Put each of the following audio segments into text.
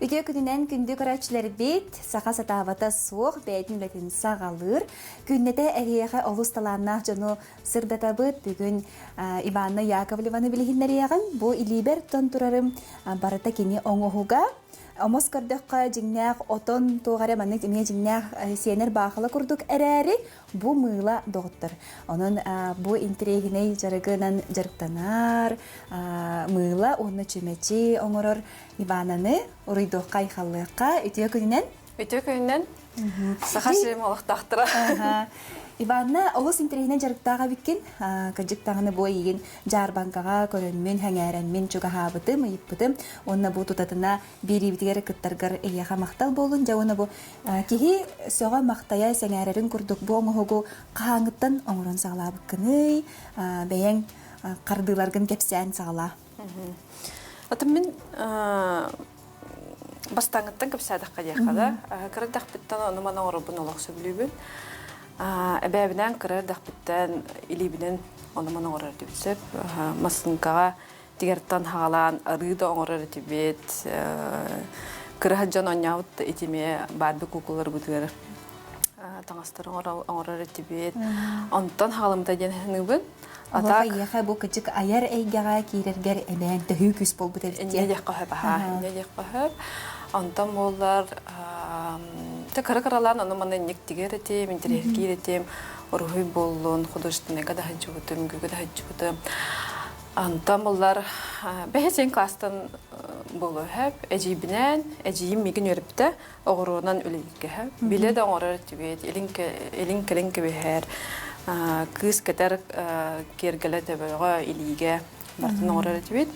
Үтүө күнүнэн күндү көрөөччүлэрбит, саха сатаабата суох бэйэтин үлэтин саҕалыыр. Күннэтэ эһиэхэ олус талааннаах дьону сырдатабыт. Бүгүн Иванна Яковлеваны билиһиннэриэҕим. Бу илиибэр тон турарым барыта кини оҥоһуга. Омос көрдөххө дьиҥнээх отон туох эрэ маннык эмиэ дьиҥнээх сиэнэр баахыла курдук эрээри бу мыыла доҕоттор. Онон бу интэриэһинэй дьарыгынан дьарыктанар, мыыла уонна чүмэчи оҥорор Ивананы уруйдуохха айхаллыахха үтүө күнүнэн. Үтүө күнүнэн. Саха сирин олохтоохторо. Иванна олус интэриэһинэй дьарыктаах эбиккин. Кырдьык даҕаны бу эйигин дьаарбаҥкаҕа көрөммүн, сэҥээрэммин чугаһаабытым, ыйыппытым. Уонна бу тутатына биэриибитигэр кыттаргар эйиэхэ махтал буолун. Дьэ уонна бу киһи сөҕө-махтайа сэҥээрэрин курдук бу оҥоһугу хаһааҥҥыттан оҥорон саҕалаабыккыный? Бэйэҥ хардыыларгын кэпсээн саҕалаа. Атын мин бастааҥҥыттан кэпсээтэххэ диэххэ да, кыра эрдэхпиттэн ону-маны оҥорорбун олох сөбүлүүбүн. Эбээбинээн кыра эрдэхпиттэн илиибинэн ону-маны оҥорор этибит сөп. Массыынкаҕа тигэртэн хаалаан арыы да оҥорор этибит. Кыра дьон оонньообут итимиэ Барби куукуларбытыгар таҥастары оҥорор этибит. Онтон хаҕаламмыта диэн саныыбын. А так бу кычык айар эйгэҕэ киирэргэр эбээн төһүү күүс буолбут эбит Инньэ диэххэ сөп аһаа, инньэ диэххэ сөп. Онтон буоллар те кыра-кыралаан ону маны инник тигэр этим, интэриэһиргиир этим, уруһуй буоллун, художественныйга да сылдьыбытым, үҥкүүгэ да сылдьыбытым. Онтон буллар бэһис класстан буолуо сөп. Эдьиийбинээн, эдьиийим миигин үөрэппитэ, оҕуруонан үлэлииргэ сөп. Билэ да оҥорор этибит, илин-кэлин кэбиһэр, кыыс кэтэр киэргэлэ төбөҕө, илиигэ барытын оҥорор этибит.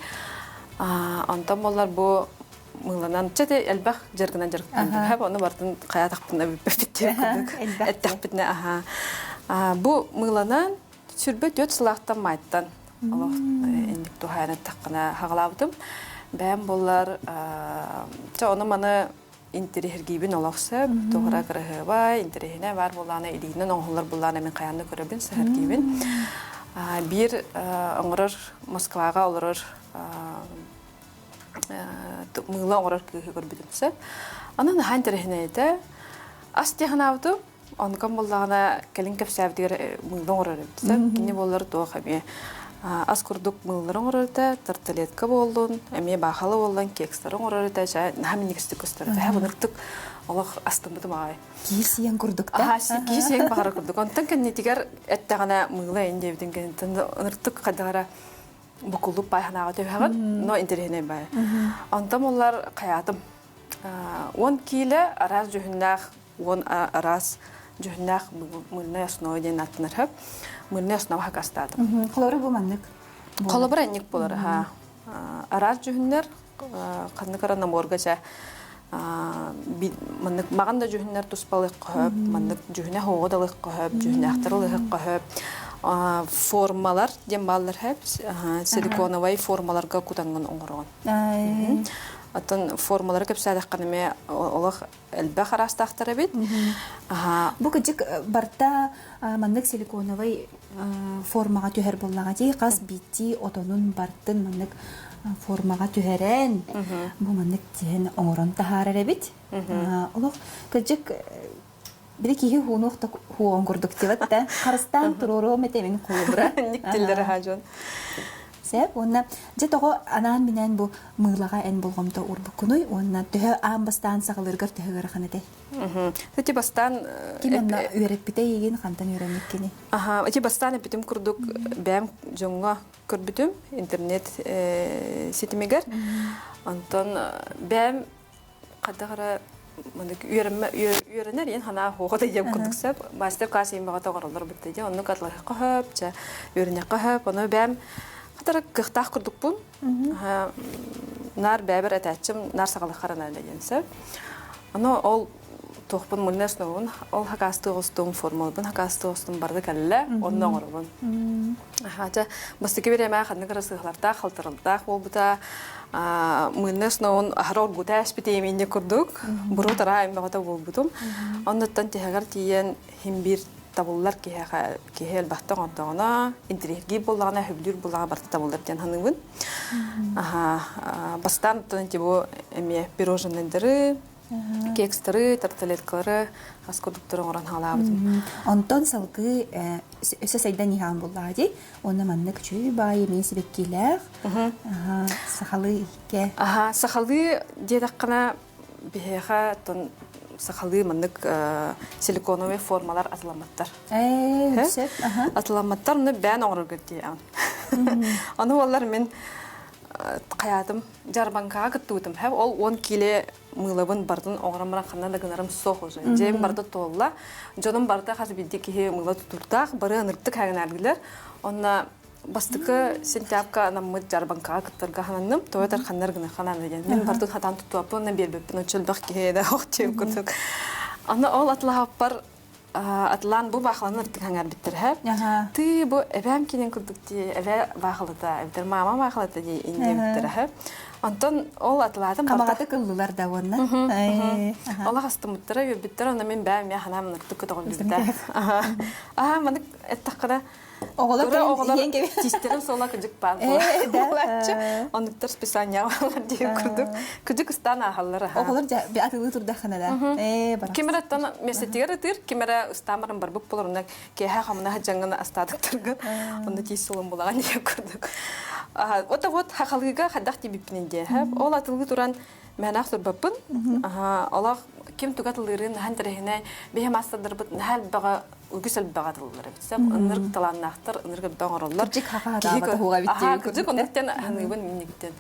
Онтон буоллар бу мыыланан, чэ элбэх дьарыгынан дьарыктанным. Хэп ону барытын хайаатахпына бүппэппит курдук эттэхпитинэ аха. Бу мыыланан 24 сылаахтан маайтан олох инник туһаайан эттэххинэ хаҕалаабытым. Бэйэм буоллар чэ ону маны интэриэһиргиибин олох сөп, туһура кыраһыабай, интэриэһинэ баар буоллаҕына илиинэн оҥоһуллар буоллаҕына мин хайаан да көрөбүн, сэһэргиибин. Биир оҥорор Москваҕа олорор мыыла оҥорор кыыһы көрбүтүм сөп. Аны наһаа интэриэһинэй этэ. Ас дии санаабытым, Онукам буоллаҕына кэлин кэпсээбитигэр мыылла оҥорор эбит. Кини буоллар туох эмиэ ас курдук мыыллары оҥорор этэ, тарталетка буоллун, эмиэ баахала буоллун, кекстары оҥорор этэ, чэ наһаа минньигэстик көстөр этэ. Буныртык олох астыммытым аҕай. Киһи сиэн курдук да? Киһи сиэн баҕара курдук. Онтон кэннитигэр эттэҕинэ мыыла ин диэбитин кэнниттэн ыныртык хайдах букуллук баайханаҕа түһэҕин, но интэриэһинэй баай. Онтон буллар хайаатым. 10 киилэ араас дьүһүннээх уон араас дьүһүннээх мыльная основа диэн ааттанар сөп. Мыльная основа хакастаатым. Холобура бу маннык. Холобура инник болар ха. Араас дьүһүннэр ханнык ара наборга чэ маннык маҕан да дьүһүннэр туспалыахха хөп, маннык дьүһүнэ хоҕо далыахха хөп, дьүһүнээхтэр ылыахха хөп. Формалар диэн бааллар хөп, силиконовай формаларга кутаҥҥын оҥороҕун. Оттон формалары кэпсээтэххинэ эмиэ олох элбэх араастаахтар эбит. Бу кыдьык барта маннык силиконовай формаҕа түһэр буоллаҕа дии хас биирдии отонун бартын маннык формаҕа түһэрэн бу маннык тиһэн оҥорон таһаарар эбит. Олох кыдьык били киһи хуунуох да хуоҕун курдук диэбэт да харыстаан туруоруом этэ мин холобура. Никтиллэр аха дьон. Сөп уонна дьэ тоҕо анаан-минээн бу мыылаҕа эн болҕомто уурбуккунуй уонна төһө аан бастаан саҕалыыргар төһө ыарахан этэй? Ити бастаан Ким онно үөрэппитэ эйигин хантан үөрэммиккиний? Аха, ити бастаан эппитим курдук бэйэм дьоҥҥо көрбүтүм интернет ситимигэр. Онтон бэйэм хайдах эрэ маннык үөрэммэ үөрэнэр иэн санаа хуоҕа да диэн курдук сөп мастер-класс иимэҕэ оҥороллор бытта дии оннук атлаһыахха хөп чэ үөрэниэххэ хөп ону бэйэм хатара кыахтаах курдукпун наар бэйэбэр этээччим наар саҕалыахха наада диэн сөп ону ол туохпун мунна основун ол хакаастыы оҕустум формулабын хакаастыы оҕустум барда кэллэ онно оҥоробун Аха, бастакы бириэмэ ханнык эрэ сыыһалардаах, халтаралдаах буолбута. Мыынна основун аһара оргута эспитиэминньи курдук буру-тараа аймаҕата буолбутум. Оннуттан тиһэҕэр тиийэн хим биир табыллар киһиэхэ киһи элбэхтэ оҥордоҕуна, интэриэһиргиир буоллаҕына, сөбүлүүр буоллаҕына барыта табыллар диэн саныыбын. Аха, бастаан оттон бу эмиэ пироженныйдары, кекстары, тарталеткалары хас курдуктары оҥорон хаалаабытым. Онтон салгыы өссө сайдан иһэҕин буллаҕа дии. Уонна маннык үчүгэй баайы эмиэ сибэккилээх сахалыы иһиккэ. Аха, сахалыы диэтэххинэ биһиэхэ тон сахалыы маннык силиконовый формалар атыламматтар. Ээ, Атыламматтар, ону бэйэн оҥорорго диэҕин. Ону буоллар мин хайаатым дьарбаҥкаҕа кыттыбытым. Ол 10 киле мыылабын бартын оҥорон баран ханна да гынарым суох уже. Дьиэм барыта туолла. Дьонум барыта хас биирдии киһи мыыла тутуурдаах, бары ынырыктык хаҥнаабылар. Онно бастакы сентябрьга анаммыт дьарбаҥкаҕа кыттарга хананным. Тоҕо ханнар гына ханан диэн. Мин бартын хатаан туттуаппын, онно биэрбиппин оччо элбэх киһи да ох диэн курдук. Аны ол атлаһаппар атлаан бу баахыланы ыртык хаҥарбиттэр һэ. Ты бу эбээм кинин курдук дии эбээ баахылата эбэтэр маама баахылата дии иннебиттэр һэ. Онтон ол атлаатым Хамаҕатык ыллылар да уонна. Олох астымыттара үөрбүттэр онно мин бэйэм эмиэ ханаам ыныртык көтөҕүллүбүтэ. Аха маннык эттэххинэ Оҕолор оҕолор тиистэрин суола кыдьык баар буолааччы. Оннуктар списание диир курдук. Кыдьык ыстаан ааһаллар. Оҕолор атылыы турдаххына да. Ким эрэ оттон мессетигэр ытыыр, ким эрэ ыстаан баран барбыт болор, онно киэһэ хамына сылдьаҥҥын астаатыктаргын, онно тиис суолун булаҕын диир курдук. Вот вот хахалыыга хайдах тиийбиппин диэ. Ол атылыы туран мээнэх турбаппын. Олох ким туга атылыырын наһаа интэриэһинэй. Биһи маастардарбыт наһаа элбэҕи үгүс элбэҕи атыллар эбит. Сөп ынырык талааннаахтар, ынырык элбэҕи оҥороллор. Кырдьык хаха хуга Аха, кырдьык оннуктан аныыбын минниктен.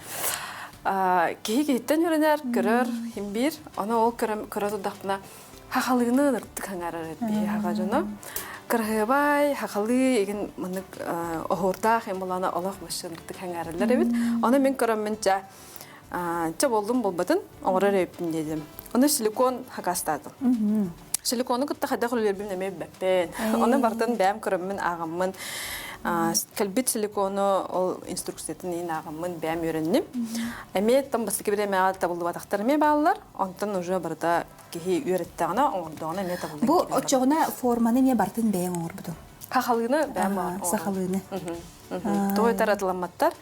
Киһи киһиттэн үөрэнэр, көрөр, хим биир. Ону ол көрө турдахпына хахалыыны ынырыктык хаҥарар эбит биһи хаха дьоно. Кыраһыабай, хахалыы игин маннык оһуордаах им булана олох машинныктык хаҥараллар эбит. Ону мин көрөммүн ча ча боллум болбатын оҥорор эбиппин диэдим. Ону силикон хакастаатым. Силикону кытта хайдах үлэлэрбин эмиэ билбэппин. Ону бартын бэйэм көрөммүн ааҕаммын кэлбит силикону ол инструкциятын иин ааҕаммын бэйэм үөрэнним. Эмиэ там бастакы бириэмэҕэ табыллыбатахтар эмиэ бааллар. Онтон уже барыта киһи үөрэттэҕинэ, оҥордоҕуна эмиэ табыллан Бу оччоҕуна форманы эмиэ бартын бэйэҥ оҥорбутуҥ. Хахалыыны бэйэм оҥордум. Сахалыыны. Тоҕо этэр атыламматтар.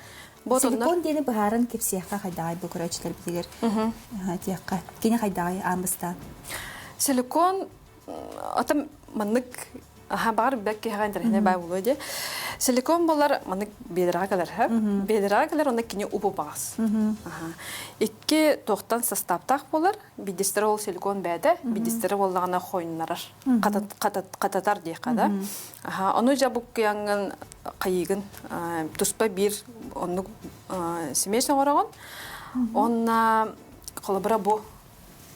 Силикон диэни быһааран кэпсиэххэ хайдаҕай бу көрөөччүлэрбитигэр тиэххэ. Кини хайдаҕай аан бастаан? Силикон атам маннык аха баҕар бэк киһиэхэ интэриэһинэй баай буолуо дии. Силикон болар маннык биэдэрэҕэ кэлэр һэ. Биэдэрэҕэ кэлэр онно кини убу-баҕас. Икки туохтан састааптаах буолар. Бидистэрэ ол силикон бэйэтэ, бидистэрэ буоллаҕына хойуннарар, хататар диэххэ да. Ону дьэ буккуйаҥҥын хайыыгын туспа биир оннук смесь оҥороҕун. Онна холобура бу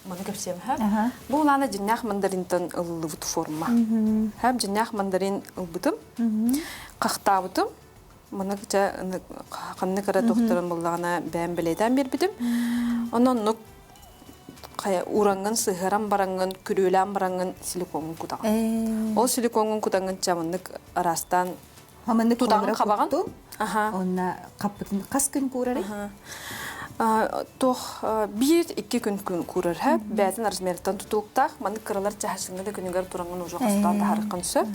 маны кэпсиэм һэ. Бу улаана дьиннээх мандаринтан ылыллыбыт форма. Һэм дьиннээх мандарин ылбытым, хахтаабытым. Маны чэ ханнык эрэ туохтарын буллаҕына бэйэм бэлиэтээн биэрбитим. Онон оннук хайа уураҥҥын сыһыаран бараҥҥын күрүөлээн бараҥҥын силикоҥҥун кутаҕын. Ол силикоҥҥун кутаҥҥын чэ маннык араастаан Маннык тутаҕын хабаҕын. Онна хаппытын хас күн куурарый? Туох биир икки күн күн куурар һэ бэйэтин размерыттан тутулуктаах маннык кыралар чаһасыҥҥа да күнүгэр тураҥҥын уже хостаан таһарыккын сөп.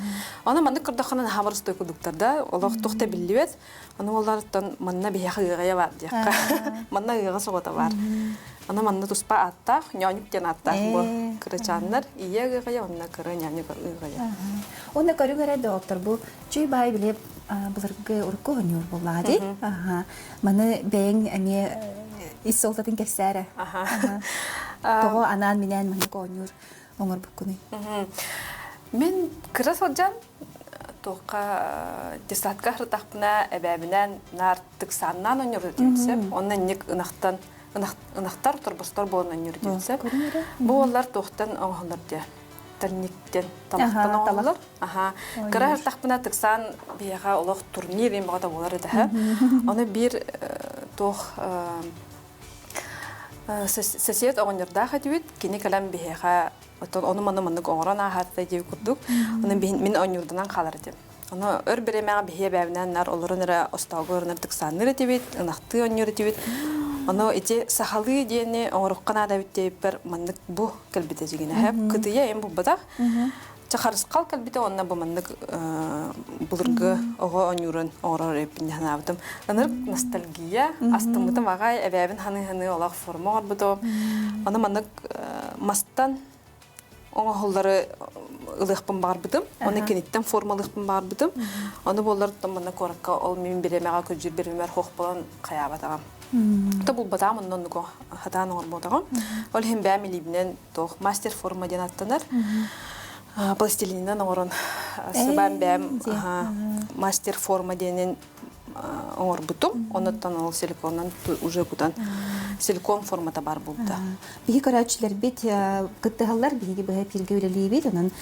Аны маннык кырдаххына наһаа барыстой курдуктар да олох туох да биллибэт. Аны олартан манна биһиэхэ ыаҕайа баар диэххэ. Манна ыаҕа соҕото баар. Аны манна туспа ааттаах, ньооньук диэн ааттаах бу кырачааннар ийэ ыаҕайа уонна кыра ньооньук ыаҕайа. Уонна көрүҥ эрэ доҕоттор бу чүй баай били былыргы урукку оонньуур буоллаҕа дии. Маны бэйэҥ эмиэ ис суолтатын кэпсээ эрэ. Тоҕо анаан-минээн маннык оонньуур оҥорбуккунуй? Мин кыра сылдьан туохха детсадка сырыттахпына эбээбинээн наар тыксааннаан оонньуур этим сөп. Онно инник ынахтан ынахтар торбостор буолан оонньуур этим сөп. Бу уоллар туохтан оҥоһуллар диye тальниктен талахтан оҥоһуллар. Аха. Кыра сырыттахпына тыксаан биһиэхэ олох турнир диэн бөҕөтө буолар этэ. Ону биир туох сосед оҕонньордоох этибит. Кини кэлэн биһиэхэ оттон ону-маны маннык оҥорон ааһаатта диэбит курдук. Ону мин оонньуурданан хаалар этим. Ону өр бириэмэҕэ биһиэ бэйэбинэн нар олорон эрэ остоолго олорон тыксаанныыр этибит, ынахтыы оонньуур этибит. Ону ити сахалыы диэни оҥорукка наада эбит диэбиппэр маннык бу кэлбитэ дьигинэ. Кытыйа эм булбатах. Чэ харысхал кэлбитэ уонна бу маннык былыргы оҕо оонньуурун оҥорор эбиппин санаабытым. Ынырык ностальгия, астыммытым аҕай, эбээбин ханыы-ханыы олох форма оҥорбутум. Аны маннык мастан оҥоһуллары ылыахпын баҕарбытым. Оны киниттэн формалыахпын баҕарбытым. Ону буоллар манна куоракка ол мин бириэмэҕэ көдьүүр бириэмэр хуох буолан хайаабатаҕым. Тобулбатаҕым онно оннуку хатаан оҥорботоҕум. Ол иһин бэйэм илиибинэн туох мастер форма диэн аттанар. Пластилинынан оҥорон сыбаан бэйэм мастер форма диэнин оҥорбутум. Онуттан ол силиконунан уже кутан силикон формата бар буолбута. Биһи көрөөччүлэрбит кыттыһаллар, биһиги быһа эпииргэ үлэлиибит. Онон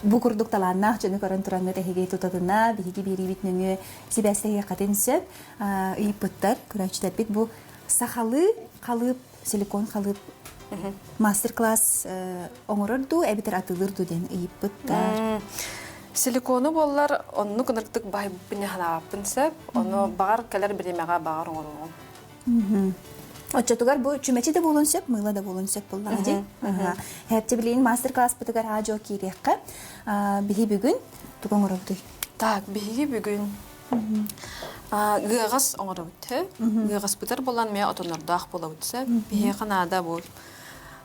бу курдук талааннаах дьону көрөн тураҥҥыт эһиги тутатына биһиги биэриибит нөҥүө сибээстэһиэххитин сөп. Ыйыппыттар, көрөөччүлэрбит бу сахалыы халыып, силикон халыып мастер-класс оҥорор дуу, эбэтэр атыылыыр дуу диэн ыйыппыттар. Силикону буоллар оннук ынырыктык баһыйбыппын ханаабаппын сөп. Ону баҕар кэлэр бириэмэҕэ баҕар оҥоруоҕум. Оччотугар бу чүмэчи да буолуон сөп, мыыла да буолуон сөп буоллаҕа дии. Хэпти билигин мастер-класспытыгар аа-дьуо киириэххэ. Биһи бүгүн тугу оҥоробутуй? Так, биһиги бүгүн Ыаҕас оҥоробут Ыаҕаспытар буолан эмиэ отоннордоох буолабыт сөп. Биһиэхэ наада бу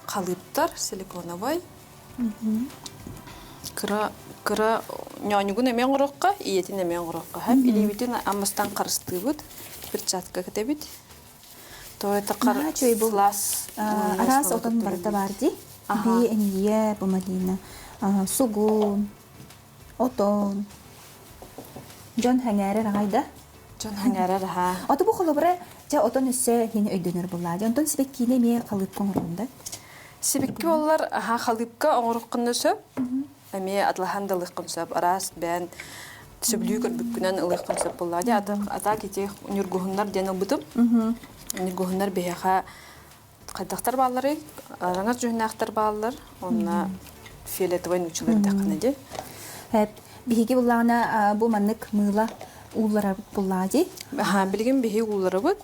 халыыптар силиконовай. Кыра кыра ньоонньугун эмиэ оҥоруохха, ийэтин эмиэ оҥоруохха сөп. Илиибитин аммастан харыстыыбыт, перчатка кэтэбит. То это Наһаа үчүгэй бу сылаас араас отон барыта баар дии. Би эньийэ, бу малина, сугун, Отон. Дьон сэҥээрэр аҕай да? Дьон сэҥээрэр аһаа. Ото бу холобура, дьэ отон өссө иһин өйдөнөр буоллаа. Онтон сибэккиини эмиэ халыыпка оҥорон да? Сибикки буоллар, аһаа халыыпка оҥоруоххун сөп. Эмиэ атлаһан да ылыаххын сөп. Араас бэйэн сөбүлүү көрбүккүнэн ылыаххын сөп буоллаа. Дьэ ата кити ньургуһуннар диэн ылбытым. Ньургуһуннар биһиэхэ хайдахтар баалларый? Араҥас дьүһүннээхтэр бааллар. Онно фиолетовай нууччалар дэххинэ дии. Биһиги буллаҕына бу маннык мыыла уулларабыт буллаҕа дии. Аха, билигин биһиги уулларабыт.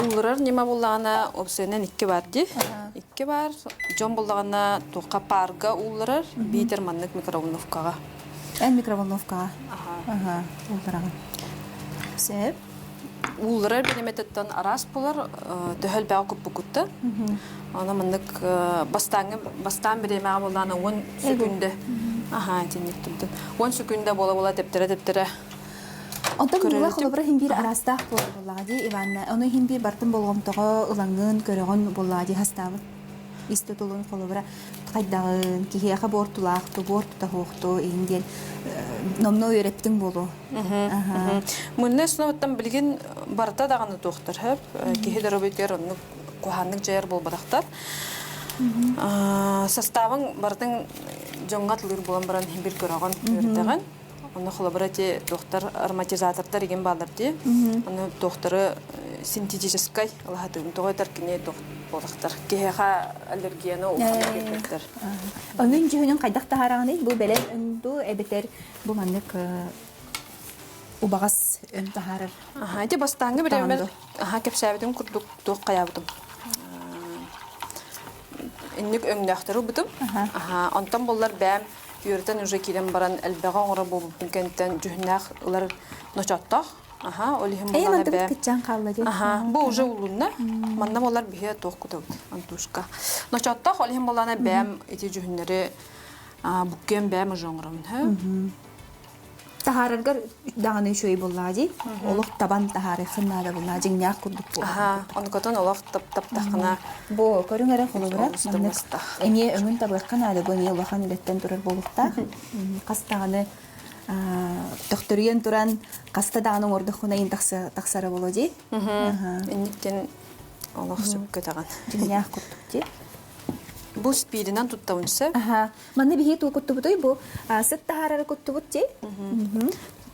Уулларар ньыма буллаҕына опсуонан икки бар дии. Икки бар. Дьон буллаҕына туохха паарга уулларар, биитэр маннык микроволновкаҕа. Эн микроволновкаҕа. Аха, ууллараҕын. Сөп. Уулларар бириэмэтиттэн араас буолар, төһө элбэҕи куппуккуттан. Аны маннык бастааҥҥы бастаан бириэмэҕэ буоллаҕына 10 сөкүүндэ. Аһаа, итинник турдун. 10 сөкүүндэ буола-буола тэптэрэ-тэптэрэ Онтон көрөр мыыла этим. холобура иһин биир араастаах буолар буоллаҕа дии Иванна. Ону иһин биир бартын болҕомтоҕо ылаҥҥын, көрөҕүн буоллаҕа дии хастаабыт. Ис тутулун холобура хайдаҕын, киһиэхэ буортулаахту, буортута суохту иһин диэн номнуо үөрэппитиҥ буолуо. Мунна основаттан билигин барыта даҕаны туохтар хөп. Киһи доруобуйатыгар оннук куһааннык дьайар буолбатахтар. Составын барытын дьоҥҥо атылыыр буолан баран бир көрөҕүн, үөрэтэҕин. Онно холобура ити туохтар ароматизатордар игин бааллар дии. Ону туохтары синтетическай алаһатыгын тоҕо этэр кини туох буолахтар. Киһиэхэ аллергияны улаханнык биэрбэттэр. Өҥүн дьүһүнүн хайдах таһаараҕыный? Бу бэлэм өҥ дуу эбэтэр бу маннык убаҕас өҥ таһаарар Аха, ити бастааҥҥы таҕан бириэмэр дуо? аха кэпсээбитим курдук туох хайаабытым. Инник өҥнөөхтөрү ылбытым. Аха, онтон буллар бэйэм үөрэтэн уже киирэн баран элбэҕи оҥоро буолбуппун кэнниттэн дьүһүннээх ылар ночооттоох. Аха, ол иһин Ээ, буллаҕына мантыбыт бэйэм кытчаан хаалла дии. Аха, бу уже улунна. Манна буолар биһиэ туох кутабыт, антушка. Ночооттоох ол иһин буллаҕына бэйэм ити дьүһүннэри буккуйан бэйэм уже оҥоробун. Таһаараргар даҕаны үчүгэй буоллаҕа дии. Олох табан таһаарыаххын наада буоллаҕа дьиҥнээх курдук буолар. Аха, онукотон олох таптаххына Бу көрүҥ эрэ холобура маннык эмиэ өҥүн табыахха наада бу эмиэ улахан үлэттэн турар буолуохтаах. Хас даҕаны төхтөрүйэн туран хаста даҕаны оҥордоххуна иин тахсара буолуо дии. Инниктэн олох сөпкө даҕан. Дьиҥнээх курдук дии. Бу спидинэн туттабын сөп. Аха. Манна биһиги туу куттубутуй бу сыт таһаарары куттубут дии.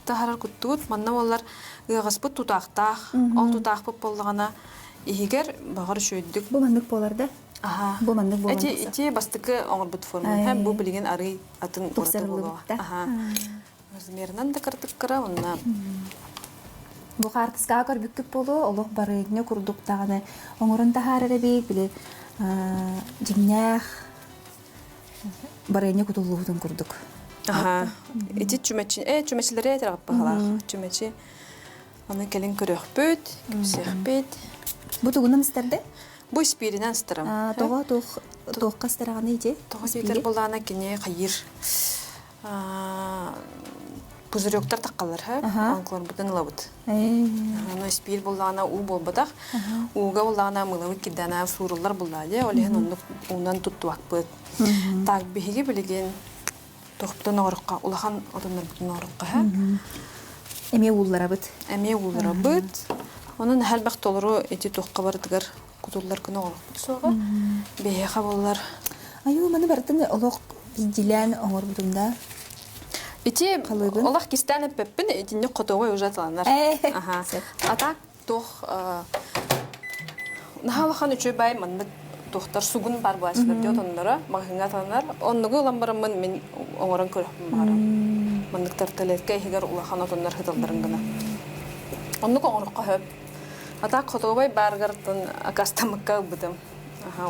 Таһаарар куттубут. Манна буоллар ыаҕаспыт тутаахтаах. Ол тутаахпыт буоллаҕына иһигэр баҕар үчүгэйдик Бу маннык буолар да? Аха. Бу маннык буолан Ити тахсар. ити бастакы оҥорбут формам. Бу билигин арый атын ураты буолуоҕа. Тупсарыллыбыт да. Аха. Размерынан да кырдыккыра уонна Бу хаартыскаҕа көрбүккүт буолуо, олох барыанньа курдук даҕаны оҥорон таһаарар эбит, били дьиҥнээх Барыанньа кутуллубутун курдук. Аха. Ити чүмэчи, э чүмэчилэри этэр баһылаах. Чүмэчи. Аны кэлин көрүөхпүт, кэпсиэхпит. Бу тугунан ыстарды? Бу испииринэн ыстарам. Тоҕо туох туохха ыстараҕыный ити? Тоҕо диэтэр булаана кини хайыр пузыректар таххаллар ха оҥкуларбытын ылабыт. Аны испиир буллаҕына уу буолбатах. Ууга буллаҕына мылабыт кирдээнэ сууруллар буллаа дии. Ол иһин оннук уунан туттубаппыт. Так биһиги билигин тохтон оҥорохха улахан отоннорбутун оҥорохха ха. Эмиэ уулларабыт. Эмиэ уулларабыт. Онон элбэх толору ити туохха барытыгар кутуллар гына оҥорохпут суоҕа. Биһиэхэ буоллар. Айуу, маны барытын олох биирдиилээн оҥорбутум да. Ити олох кистээн эппэппин, итинник хотугу уже атыланар. Аха. А так туох наһаа улахан үчүгэй бай маннык туохтар сугун бар буолааччылар диэт онноро маҕаһыыҥҥа атыланар. Оннугу ылан бараммын мин оҥорон көрөхпүн баҕарам. Маннык тарталетка иһигэр улахан отоннор сыталларын гына. Оннук оҥороххо сөп. А так хотуобай баарыгартан акастаммыкка ылбытым.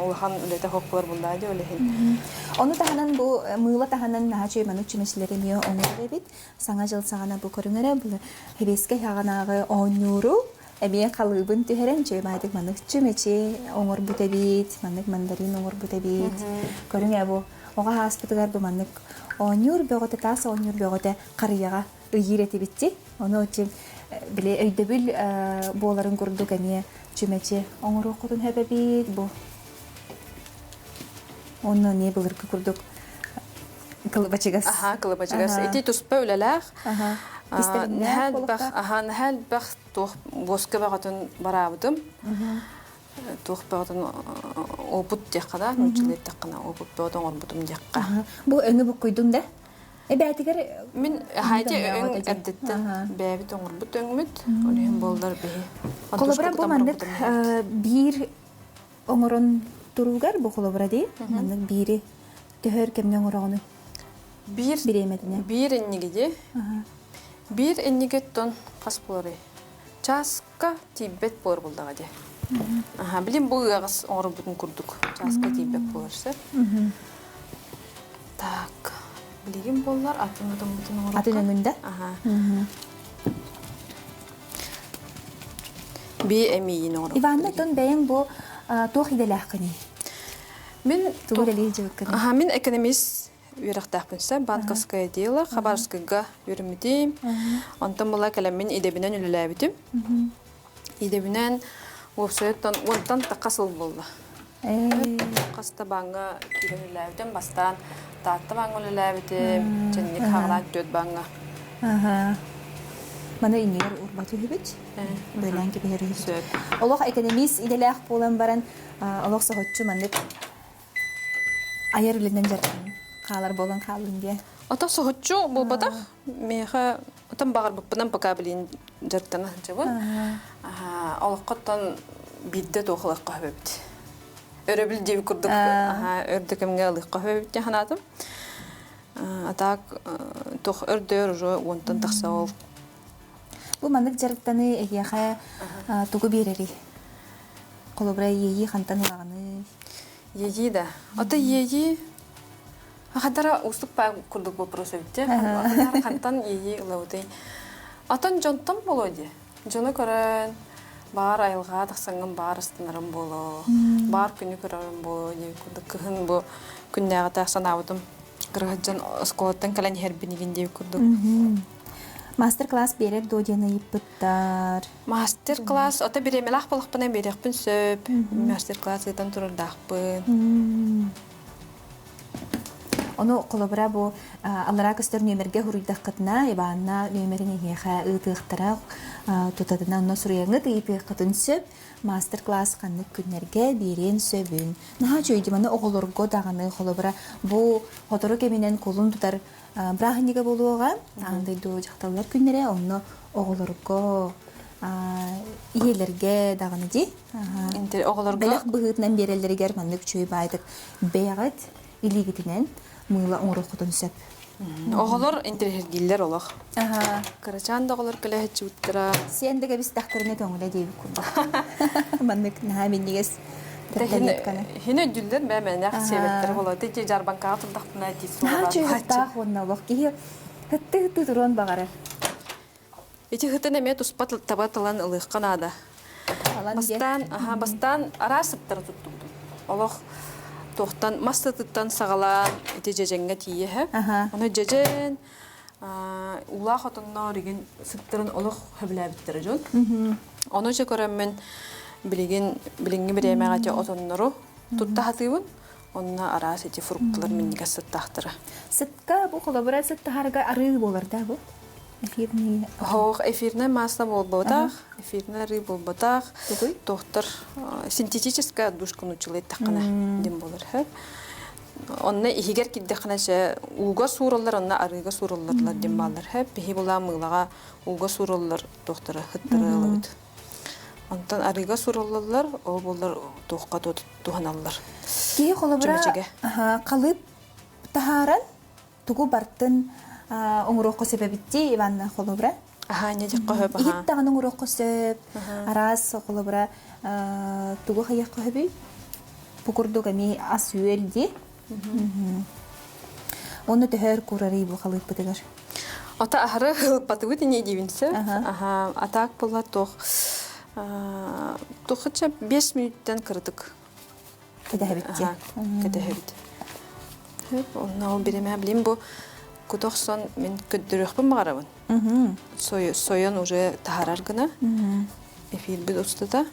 Улахан үлэтэ хоппулар буллаа дии ол иһин. Ону таһынан бу мыыла таһынан наһаа үчүгэй маннык чүмэчилэри эмиэ оҥорор эбит. Саҥа дьыл саҕана бу көрүҥэрэ бу хэбиэскэй хаҕанааҕы оонньууру эмиэ халыыбын түһэрэн үчүгэй баайдык маннык чүмэчи оҥорбут эбит, маннык мандарин оҥорбут эбит. Көрүҥ ээ бу оҕо ааспытыгар бу маннык оонньуур бөҕөтө, таас оонньуур бөҕөтө харыйаҕа ыйыыр этибитти. Ону оччу били өйдөбүл буоларын курдук эмиэ чүмэчи оҥоруоххутун сөп эбит бу. Онно эмиэ былыргы курдук кылыбачыгас. Аха, кылыбачыгас. Ити туспа үлэлээх. Кистэлэҥнээх буолуохтаах. Аха, наһаа элбэх туох буоска бөҕөтүн бараабытым. Туох бөҕөтүн опыт диэххэ да, нууччалыы эттэххинэ опыт бөҕөтүн оҥорбутум диэххэ. Бу өҥү буккуйдуҥ да? Эбээтигэр Мин хаайти өҥ эрдэттэн бэйэбит оҥорбут өҥмүт, ол иһин буоллар биһи Холобура бу маннык биир оҥорон туруугар бу холобура дии маннык биири төһөр кэмҥэ оҥороҕунуй? Биир бириэмэтинэн. Биир инниги дии. Биир иннигиттэн хас буоларый? Чааска тиийбэт буолар буллаҕа дии. Аха, билим бу ыаҕас оҥорбутун курдук чааска тиийбэт буолар сөп. Так, билигин буоллар атын отоммутун оҥорукка. Атын өҥүндэ? Аха. Би эмиийин оҥорук. Иванна, тон бэйэҥ бу туох идэлээххиний? Мин тугу үлэлии сылдьыбыккыный? Аха, мин экономист үөрэхтээхпин сөп, банковское дело, Хабаровскайга үөрэммитим. Онтон була кэлэммин идэбинэн үлэлээбитим. Идэбинэн уопсайыттан уонтан тахха сыл буолла. Хаста бааҥҥа киирэн үлэлээбитим. Бастаан Таатта бааҥҥа үлэлээбитим. Чэнник хаҕалаан түөрт бааҥҥа. Маны иннигэр урбат үһүбүт. Бөлөөн кэбиһэр үһүбүт. Олох экономист идэлээх буолан баран олох соһуччу маннык айар үлэнэн дьарыктанан хаалар буолан хааллын диye. Ото соһуччу буолбатах. Миэхэ отон баҕарбыппынан пока билин дьарыктана сылдьабын. Олоххоттон биирдэ туох ылыахха сөбүт. Өрөбүл диэби курдук өрдө кэмҥэ ылыахха сөбүт диэн санаатым. А так туох өрдөөр уже уонтан тахса ол. Бу маннык дьарыктаныы эһиэхэ тугу биэрэрий? Холобура, иэйии хантан ылаҕыный? Иэйии да. Ото иэйии Хадара уустук баа курдук вопрос эбит дии. Хантан иэйии ылабытый? Отон дьонтон буолуо дии. Дьону көрөн, баар айылҕаҕа тахсаҥҥын баар астынарым буолуо, баар күнү көрөрүм буолуо дии курдук кыһын бу күннээҕитэ санаабытым. Кырыһыт дьон оскуолаттан кэлэн иһэрбин игин диэбит курдук. Мастер-класс биэрэр дуо диэн ыйыппыттар. Мастер-класс ото бириэмэлээх буоллахпына биэриэхпин сөп. Мастер-класс ыытан турардаахпын. Ону холобура бу аллараа көстөр нүөмэргэ суруйдаххытына Иванна нүөмэрин эһиэхэ ыытыахтара тутатына онно суруйаҥҥыт ыйытыаххытын сөп. Мастер-класс ханнык күннэргэ биэриэн сөбүн. Наһаа үчүгэй маны оҕолорго даҕаны холобура бу сотору кэминэн кулун тутар бырааһынньыга буолуоҕа. Аан дойду дьахталлар күннэрэ онно оҕолорго ийэлэргэ даҕаны дии. Оҕолорго бэлэх быһыытынан биэрэллэригэр маннык үчүгэй баайдык бэйэҕит илиигитинэн мыыла оҥоруоххутун сөп. Оҕолор интэриэһиргииллэр олох. Кырачаан да оҕолор кэлэһиччибиттара. Сиэн да кэбистэхтэринэ көҥүлэ диэбит курдук. Маннык наһаа минньигэс. Хин өйдүүллэр мэ мэнэх сиэбэттэр боло ти жарбанкаҕа турдахпына ти Наһаа чугастаах уонна олох киһи хытты-хытты туруон баҕарар. Ити хытын эмиэ туспа таба тылан ылыахха наада. Бастаан, аха, бастаан араас сыттары туттубутум. Олох туохтан мас сытыттан саҕалаан ити дьэдьэҥҥэ тиийэ Ону дьэдьэн уулаах отонноор игин сыттарын олох сөбүлээбиттэрэ дьон. Ону дьэ көрөммүн билигин билиҥҥи бириэмэҕэ ити отоннору тутта сатыыбын. Онно араас ити фрукталар минньигэс сыттаахтара. Сытка бу холобура сыт таһарга арыы буолар да бу? Эфирный. Хоох эфирнай масло буолбатах, эфирный арыы буолбатах. Тугуй? Тохтор синтетическая отдушка нуччалыы эттэххинэ дим буолар. Онно иһигэр кирдэххинэ се ууга суураллар, онно арыыга сууралларлар дим бааллар. Биһи булаа мыылаҕа ууга суураллар туохтара хыттары ылабыт. Онтон арыыга суруллаллар, ол буоллар туохха туһаналлар. Киһи холобура халыып таһааран тугу бартын оҥоруохха сөп эбитти Иванна холобура. Аха, не дьэххэ сөп, аха. Иһит даҕаны оҥоруохха сөп. Араас холобура тугу хайыахха сөбүй? Бу курдук эмиэ ас-үөл дии. Уонна төһөр курарый бу халыыппытыгар? Ата аһары ылпатыбыт ини диибин сөп. Аха, атаак була туох туохча 5 мүнүүттэн кырытык. Кэтэһэбит дии. Кэтэһэбит. Хөп, онно ол биремэ билим бу кутохсон мин көддөрүөхпүн баҕарабын. Сойон уже таһарар гына. Эфирбит устата.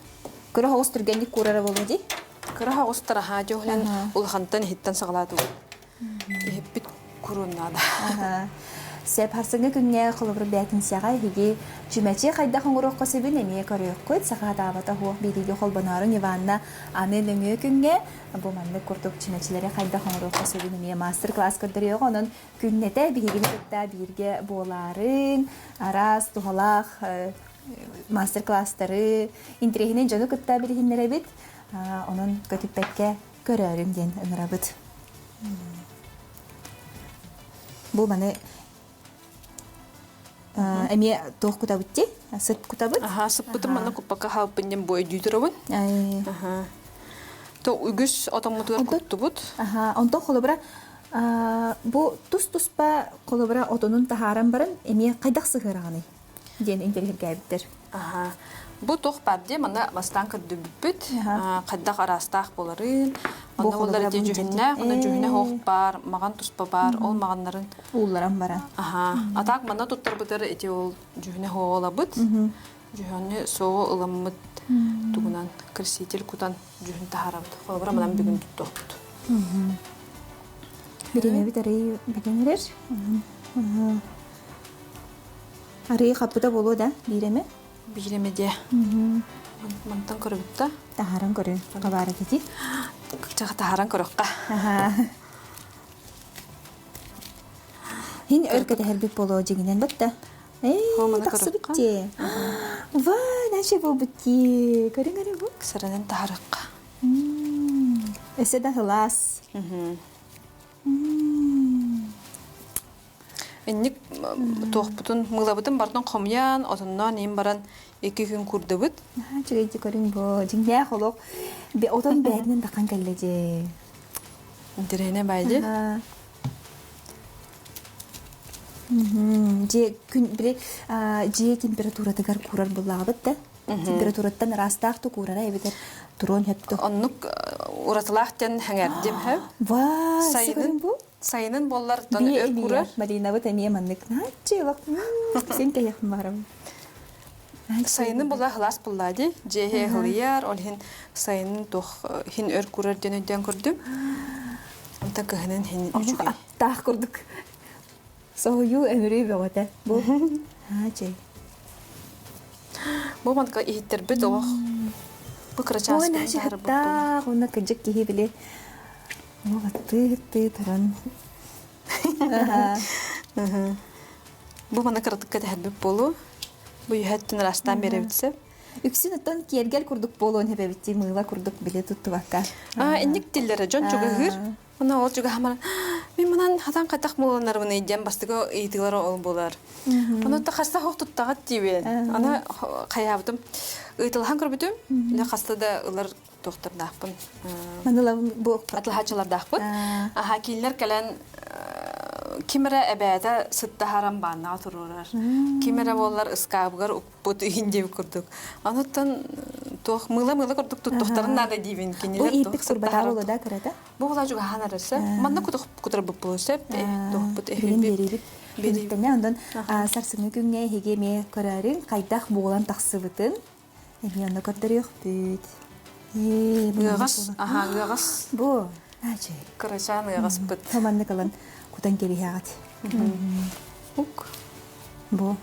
Кыра оҕус түргэнник куурара буолуо дии. Кыра оҕустар аһаа дьоһунан улахантан иһиттэн саҕалаатыбыт. Иһиппит куруон наада. Сөп харсыҥҥы күҥҥэ холобур бээтинсэҕэ эһиги чүмэчи хайдах оҥоруохха сөбүн эмиэ көрүөххүт. Сахаатаабата суох биэриигэ холбоноорун Иванна аны нөҥүө күҥҥэ бу маннык курдук чүмэчилэри хайдах оҥоруохха сөбүн эмиэ мастер-класс көрдөрүөҕэ. Онон күннэтэ биһигини кытта бииргэ буолаарыҥ, араас туһалаах мастер-класстары, интэриэһинэй дьону кытта билиһиннэрэбит. Онон көтүппэккэ көрөөрүҥ диэн ыҥырабыт. Бу маны эмиэ туох кутабыт дии? Сыт кутабыт? Аха, сыппытым манна куппакка хаалбын диэн бу өйдүү турабын. Аха. То үгүс отоммутугар куттубут. Аха, онтон холобура бу тус-туспа холобура отонун таһааран баран эмиэ хайдах сыһыараҕыный? диэн интэриэһиргээбиттэр. Аха. Бу туох баар дии манна бастаан көрдүбүппүт. Хайдах араастаах буоларын. Онно буоллар ити дьүһүннээх, онно дьүһүнэ суох баар, маҕан туспа баар, ол маҕаннарын уулларан баран. Аха. А так манна туттарбытар ити ол дьүһүнэ суоҕу Дьүһүнү суоҕу ыламмыт тугунан краситель кутан дьүһүн таһаарабыт. Холобура манан бүгүн туттуохпут. Бириэмэбит арый бүтэн эрэр. Арыы хаппыта буолуо да, биир эмэ? Биир эмэ диэ. Мантан көрөбүт да. Таһааран көрүн. Хабаара кити. Чаха таһааран көрөххө. Хин өр кэтэһэрбит буолуо дьиҥинэн батта. Ээ, тахсыбыт дии. Ва, наша буолбут дии. Көрүҥ эрэ бу. Сэрэнэн таһарыкка. Өссө да сылаас. Инник туохпутун, мыылабытын барытын хомуйан, отонноон иин баран икки күн курдубут. Наһаа үчүгэйдик көрүҥ бу. Дьиҥнээх олох отон бээтинэн таххан кэллэ дьэ. Интэриэһинэй баай дии. Дьиэ күн били дьиэ температуратыгар куурар буллаҕабыт да. Температураттан ыраастаах ту куурара эбэтэр туруон сөптө. Оннук уратылаах диэн хэҥэрдим хөп. Ва, Сайынын бу? Сайынын буоллар тон өр курар. Маринабыт эмиэ маннык нааччы олох син кэйэхпин баҕарабын. Сайынын була хылаас буллаа дии. Дьиэһэ ыһылыйар, ол иһин сайынын туох хин өр курар диэн өйдөөн көрдүм. Онтон кыһынын хин үчүгэй. Аттаах курдук. Соһуйуу өмүрүү бөҕөтө. Бу чэй. Бу манка иһиттэрбит олох бу кырачаас Ой, наша уонна кырдьык киһи били Аттыы-аттыы туран. Бу маны кыратык кэтэһэрбит буолуо. Бу үһэттэн ыраастаан биэрэбит сөп. Үксүн оттон киэргэл курдук буолуон эбэбит мыыла курдук били туттубакка. Аа, инник тиллэрэ дьон чугаһыыр. Онно ол чугаһамар мин мунан хатан хатах буоланарбын диэн бастакы ыйытыылар ол буолар. Ону та хаста хоох туттаҕыт диибин. Аны хайаабытым. Ыйытылаһан көрбүтүм. Хаста да ылар. туохтардаахпын. Маныла бу Атылаһааччылардаахпыт. Аха кинилэр кэлэн ким эрэ эбээтэ сыттаһаран бааннаҕа туруорар. Ким эрэ буоллар ыскаабыгар укпут иһин диэбит курдук. Онуттан туох мыыла-мыыла курдук туттухтарын наада диибин кинилэр Бу ииппит курбатаа буолуо да кырата? Бу була жугахан арасы. Манна кутарбыт буолуо сөп. Туохпут Билин биэриибит. Бирииттэнэ онон сарсыҥҥы күҥҥэ эһиги эмиэ көрөөрүҥ хайдах буолан тахсыбытын эмиэ онно көрдөрүөхпүт. Ыаҕас, аха ыаҕас. Бу, наачай. Кырачаан ыаҕаспыт. Маннык ылан кутан кэбиһэҕит. Ук. Бу.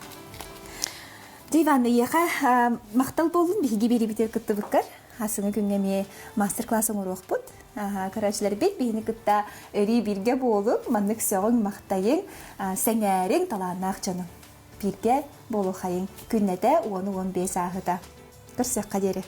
Диван, эйиэхэ махтал буоллун биһиги биэрибитигэр кыттыбыккар. Хасыҥы күҥҥэ эмиэ мастер-класс оҥоруохпут. Көрөөччүлэрбит биһини кытта өрүү бииргэ буолуҥ, маннык сөҕүҥ, махтайыҥ, сэҥээриҥ, талааннаах дьону. Бииргэ буолуохайыҥ. Күннэтэ 10-15 ааһыта. Көрсүөххэ диэри.